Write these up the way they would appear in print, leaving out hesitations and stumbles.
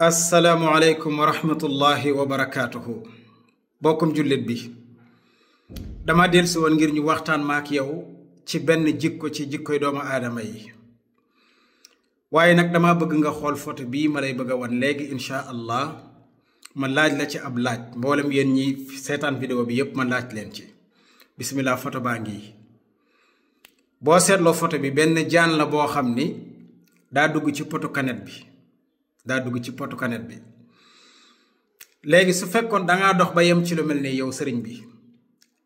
asalaamualeykum wa rahmatullahi wa barakaatuhu bokkum jullit bi dama dellusi woon ngir ñu waxtaan maak yow ci benn jikko ci jikkoy doomu aadama yi waaye nag dama bëgg nga xool photo bii ma lay bëgg a wan léegi insha allah ma laaj la ci ab laaj mboolem yéen ñi seetaan vidéo bi yépp ma laaj leen ci bismillah photo baa ngi boo seetloo photo bi benn jaan la boo xam ni daa dugg ci poto kanet bi léegi su fekkoon dangaa dox ba yem ci lu mel ni yow sëriñ bi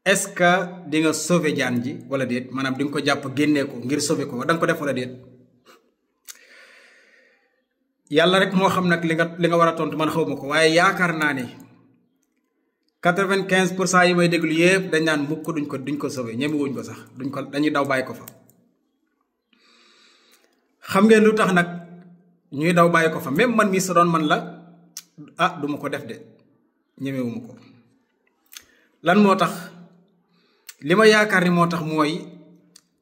est-ce que di nga sauver jaan ji wala déet maanaam di nga ko jàpp génnee ko ngir sauver ko danga ko def wala déet yàlla rek moo xam nag li nga war a tontu man xaw ma ko waaye yaakaar naa ne 95% yi may déglu yépp dañ naan mukk duñ ko sauver ñemewuñ ko sax dañuy daw bàyyi ko fa xam ngeen lu tax nag ñuy daw bàyyi ko fa même man mii sa doon man la duma ko def de ñemewuma ko lan moo tax li ma yaakaar ni moo tax mooy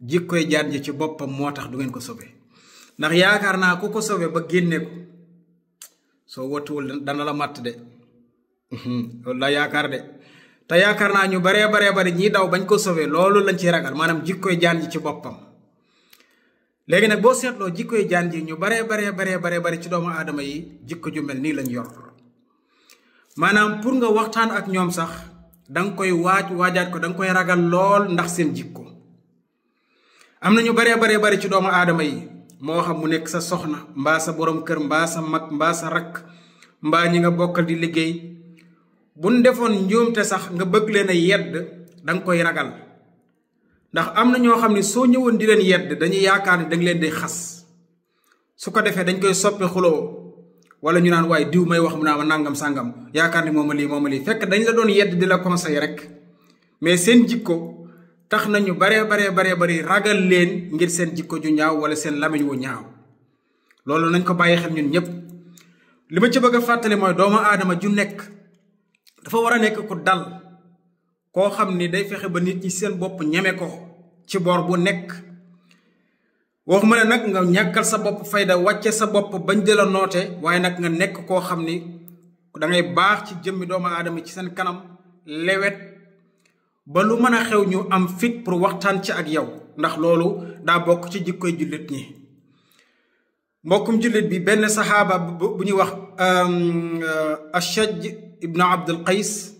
jikkoy jaan ji ci boppam moo tax du ngeen ko sauver ndax yaakaar naa ku ko sauver ba génne ko soo wattuwul dana la màtt de loolu la yaakaar de te yaakaar naa ñu baree ñiy daw bañ ko sauver loolu lañ ciy ragal maanaam jikkoy jaan ji ci boppam léegi nag boo seetloo jikkoy jaan ji ñu baree ci doomu aadama yi jikko ju mel nii lañ yor maanaam pour nga waxtaan ak ñoom sax danga koy waajaat ko danga koy ragal lool ndax seen jikko am na ñu baree ci doomu aadama yi moo xam mu nekk sa soxna mbaa sa borom kër mbaa sa mag mbaa sa rakk mbaa ñi nga bokkal di liggéey buñ defoon njuumte sax nga bëgg leen a yedd danga koy ragal ndax am na ñoo xam ne soo ñëwoon di leen yedd dañuy yaakaar ne danga leen di xas su ko defee dañ koy soppi xuloo wala ñu naan waaye diw may wax mu naa ma nangam sàngam yaakaar ne moom a lii fekk dañ la doon yedd di la conseil rek mais seen jikko tax nañu baree ragal leen ngir seen jikko ju ñaaw wala seen lamiñ wu ñaaw loolu nañ ko bàyyi xel ñun ñépp li ma ci bëgg a fàttali mooy doomu aadama ju nekk dafa war a nekk ku dal koo xam ni day fexe ba nit ñi seen bopp ñeme ko ci boor bu nekk waxuma ne nag nga ñàkkal sa bopp fayda wàcce sa bopp bañ di la noote waaye nag nga nekk koo xam ni dangay baax ci jëmmi doomu aadama ci seen kanam lewet ba lu mën a xew ñu am fit pour waxtaan ci ak yow ndax loolu daa bokk ci jikkoy jullit ñi mbokkum jullit bi benn saxaaba bu ñuy wax Ashaj ibnu Abdul Qays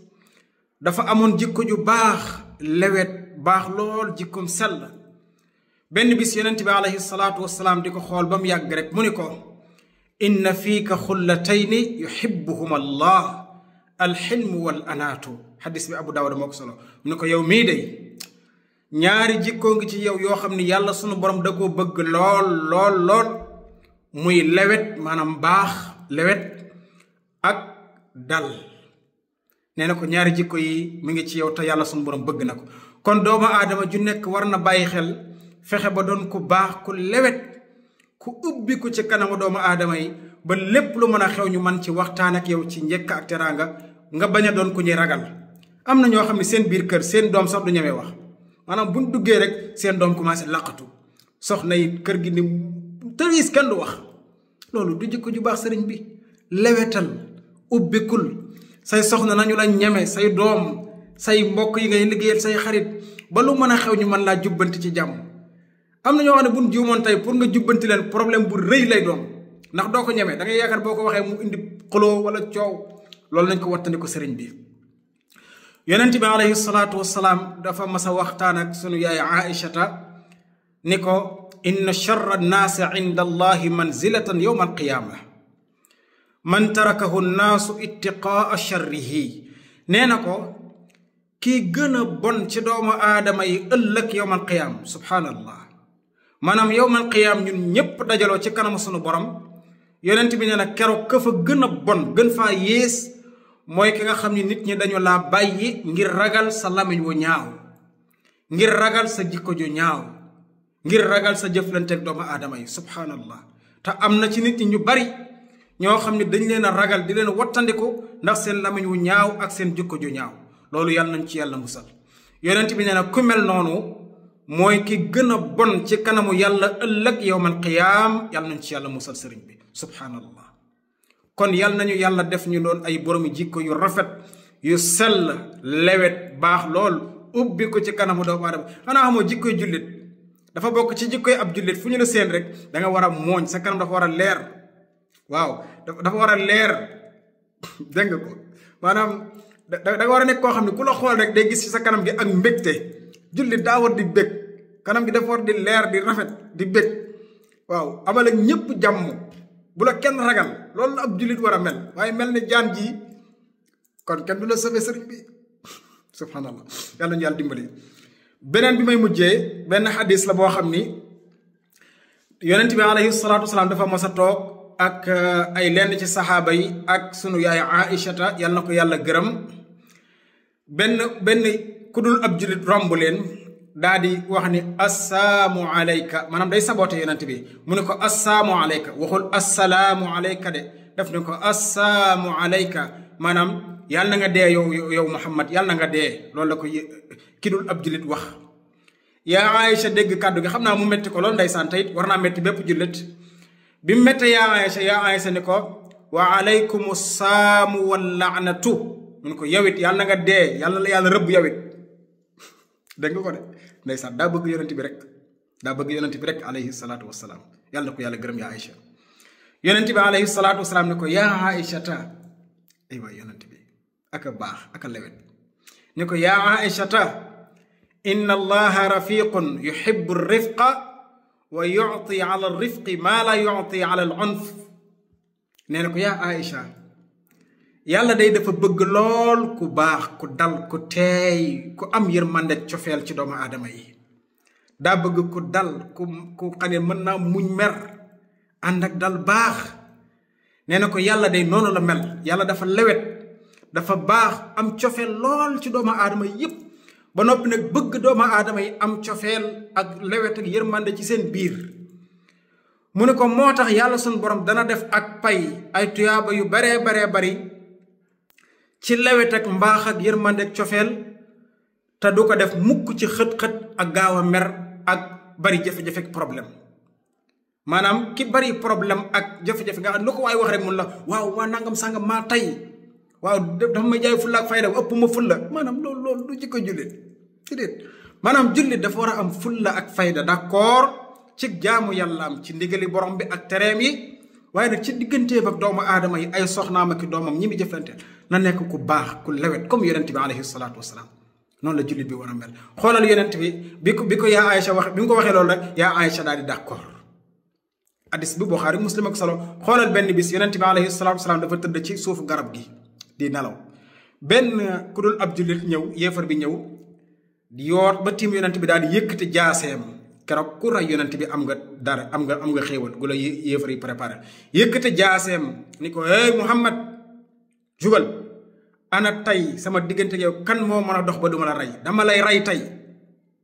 dafa amoon jikko ju baax lewet baax lool jikkoom sell benn bis yonent bi alayhi salaatu wasalaam di ko xool ba mu yàgg rek mu ni ko inna fiika xullatayni yuhibbuhuma allah alxilmu wal anaatu xadis bi Abu Daawud moo ko solo mu ne ko yow mii day ñaari jikkoo ngi ci yow yoo xam ne yàlla sunu borom da koo bëgg lool muy lewet maanaam baax lewet ak dal nee na ko ñaari jikko yi mu ngi ci yow te yàlla sunu borom bëgg na ko kon doomu aadama ju nekk war na bàyyi xel fexe ba doon ku baax ku lewet ku ubbi ko ci kanamu doomu aadama yi ba lépp lu mën a xew ñu man ci waxtaan ak yow ci njëkk ak teraanga nga bañ a doon ku ñuy ragal am na ñoo xam ne seen biir kër seen doom sax du ñemee wax maanaam buñ duggee rek seen doom commencé laqatu soxna yi kër gi ni tëriis kenn du wax loolu du jikko ju baax sëriñ bi lewetal ubbikul say soxna nañu la ñeme say doom say mbokk yi ngay liggéeyal say xarit ba lu mën a xew ñu mën laa jubbanti ci jàmm am na ñoo xam ne buñ juumoon tey pour nga jubbanti leen problème bu rëy lay doon ndax doo ko ñeme da ngay yaakaar boo ko waxee mu indi xuloo wala coow loolu nañ ko wattandi ko sëriñ bi yonent bi alayhi salaatu wasalaam dafa mas a waxtaan ak sunu yaay Aïchata ni ko inna charra annaasi inda allahi manzilatan yowma alqiyaama man tarakahu nnaasu ittiqaa charrihi nee na ko kii gën a bon ci doomu aadama yi ëllëg yowma alqiyaama subhaanallah maanaam yowmal qiyaam ñun ñépp dajaloo ci kanamu sunu borom yonent bi nee na keroog ka fa gën a bon gën faa yées mooy ki nga xam ni nit ñi dañu laa bàyyi ngir ragal sa lamiñ wu ñaaw ngir ragal sa jikko ju ñaaw ngir ragal sa jëflanteeg doomu aadama yi subhaanallah te am na ci nit ñi ñu bari ñoo xam ne dañ leen a ragal di leen wattandiku ndax seen lamiñ wu ñaaw ak seen jikko ju ñaaw loolu yàlla nañ ci yàlla musal yonent bi nee na ku mel noonu mooy ki gën a bon ci kanamu yàlla ëllëg yowmal qiyaam yàlla nañ ci yàlla musal sëriñ bi subhaanallah kon yal nañu yàlla def ñu doon ay boromi jikko yu rafet yu sell lewet baax lool ubbi ko ci kanamu doomu aadama xanaa xamoo jikkoy jullit dafa bokk ci jikkoy ab jullit fu ñu la seen rek da nga war a mooñ sa kanam dafa war a leer waaw dafa war a leer dégg nga ko maanaam da nga war a nekk koo xam ne ku la xool rek day gis ci sa kanam gi ak mbégte jullit daa war di bég kanam gi dafa war di leer di rafet di bég waaw amal ak ñëpp jàmm bu la kenn ragal loolu la ab jullit war a mel waaye mel ne jaan ji kon kenn du la sëfe sëriñ bi subhanallah yàlla ñu yàlla dimbali. beneen bi may mujjee benn xadis la boo xam ni yonent bi alayhi salaatu wasalaam dafa mos a toog ak ay lenn ci saxaaba yi ak sunu yaay Aïchata yàlla na ko yàlla gërëm benn ku dul ab jullit romb leen daa di wax ni assalaamu alayka maanaam day saboote yonent bi mu ne ko assalaamu alayka waxul assalaamu alayka de def ne ko assalaamu alayka maanaam yàlla na nga dee yow Muhammad yàlla na nga dee loolu la ko ki dul ab jullit wax. yaa Aïcha dégg kàddu gi xam naa mu metti ko loolu ndeysaan tey war naa metti bépp jullit bi mu méttee yaa Aïcha ni ko wa alaykum saamu wal laanatu mu ne ko yawit yàlla na nga dee yàlla la yàlla rëbb yawit dégg nga ko de ndeysaan daa bëgg yonent bi rek alayhi salaatu wasalaam yàlla na ko yàlla gërëm yaa Aïcha yonent bi alayhi salaatu wasalaam ne ko yaa Aïchata ay waay yonent bi aka baax aka lewet ne ko yaa Aïchata inna allaha rafiqun yuhibbu rifqa wa yuti ala rifqi maa la yuti ala al unf nee na ko yaa Aïcha yàlla day dafa bëgg lool ku baax ku dal ku teey ku am yërmande cofeel ci doomu aadama yi daa bëgg ku dal ku xam ne mën naa muñ mer ànd ak dal baax nee na ko yàlla day noonu la mel yàlla dafa lewet dafa baax am cofeel lool ci doomu aadama yépp ba noppi nag bëgg doomu aadama yi am cofeel ak lewet ak yërmande ci seen biir mu ne ko moo tax yàlla sunu borom dana def ak pay ay tuyaaba yu baree bari ci lewet ak mbaax ak yërmande ak cofeel te du ko def mukk ci xët-xët ak gaaw a mer ak bari jafe-jafe ak problème maanaam ki bari problème ak jafe-jafe nga xam lu ko waaye wax rek mun la waaw waa nangam sàngam maa tey waaw dafa may jaay fulla ak fayda ëpp ma fulla maanaam loolu du jikko jullit déedéet maanaam jullit dafa war a am fulla ak fayda d'accord ci jaamu yàlla am ci ndigali borom bi ak tereem yi waaye nag ci digganteem ak doomu aadama yi ay soxnaam ak doomam ñi mi jëflante na nekk ku baax ku lewet comme yonent bi alayhi salaatu wasalaam noonu la jullit bi war a mel xoolal yonent bi ko yaa Aïcha wax bi mu ko waxee loolu rek yaa Aïcha daal di d'accord hadis bi Buxaari Muslim ak solo xoolal benn bis yonent bi alayhi salaatu wasalaam dafa tëdd ci suufu garab gi di nelaw benn ku dul ab jullit ñëw yéefar bi ñëw di yoot ba tiim yonent bi daal di yëkkati jaaseem keroog ku ray yonent bi am nga dara am nga xéewal gu la yéefar yi préparé yëkkati jaaseem ni ko hey Muhammad jugal ana tey sama diggante yow kan moo mën a dox ba duma la rey dama lay rey tey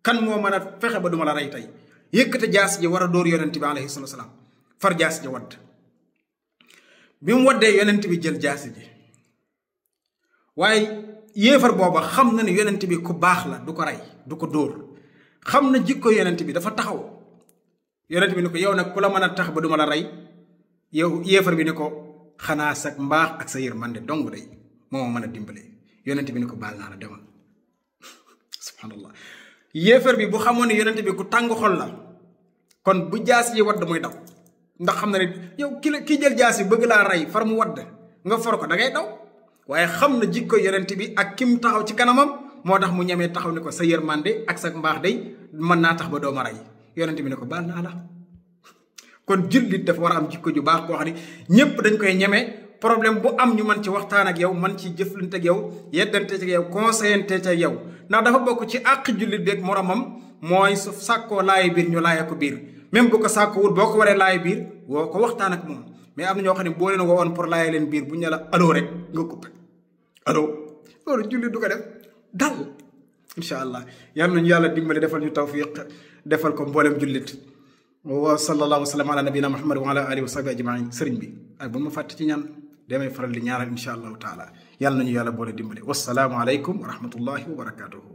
kan moo mën a fexe ba duma la rey tey yëkkati jaas ji war a dóor yonent bi alayhi salaatu wasalaam far jaas ji wadd bi mu waddee yonent bi jël jaasi ji waaye yéefar booba xam na ne yonent bi ku baax la du ko rey du ko dóor xam na jikko yonent bi dafa taxaw yonent bi ni ko yow nag ku la mën a tax ba duma la rey yow yéefar bi ni ko xanaa sa mbaax ak sa yërmande dong day moo ma mën a dimbale yonent bi ni ko baal naa la demal subhanallah yéefar bi bu xamoon ne yonent bi ku tàng xol la kon bu jaas yi wadd muy daw ndax xam na ne yow ki jël jaas yi bëgg laa rey far mu wadd nga for ko da ngay daw waaye xam na jikko yonent bi ak kim taxaw ci kanamam moo tax mu ñemee taxaw ni ko sa yërmande ak sa mbaax day mën naa tax ba dooma rey yonent bi ne ko baal naa la kon jullit dafa war a am jikko ju baax koo xam ne ñépp dañ koy ñeme problème bu am ñu mën ci waxtaan ak yow mën ci jëflante ak yow yeddante ak yow conseillante ak yow ndax dafa bokk ci àq jullit beeg moromam mooy su sàkkoo laaye biir ñu laaye ko biir même bu ko sàkkoowul boo ko waree laaye biir woo ko waxtaan ak moom mais am na ñoo xam ne boo leen woowoon pour laaye leen biir bu ñu la allo rek nga coupé allo loolu jullit du ko def dal incha allah yal nañu yàlla dimbali defal ñu tawfiq defal ko mboolem jullit wa sallallahu wa sallam ala nabina muhammad wa ala alihi wa sahbi ajmain sëriñ bi ak bu ma fàtte ci ñaan damay faral di ñaanal incha allahu taala yàlla nañu yàlla boole dimbali wasalaamu aleykum wa rahmatullahi wa barakatuhu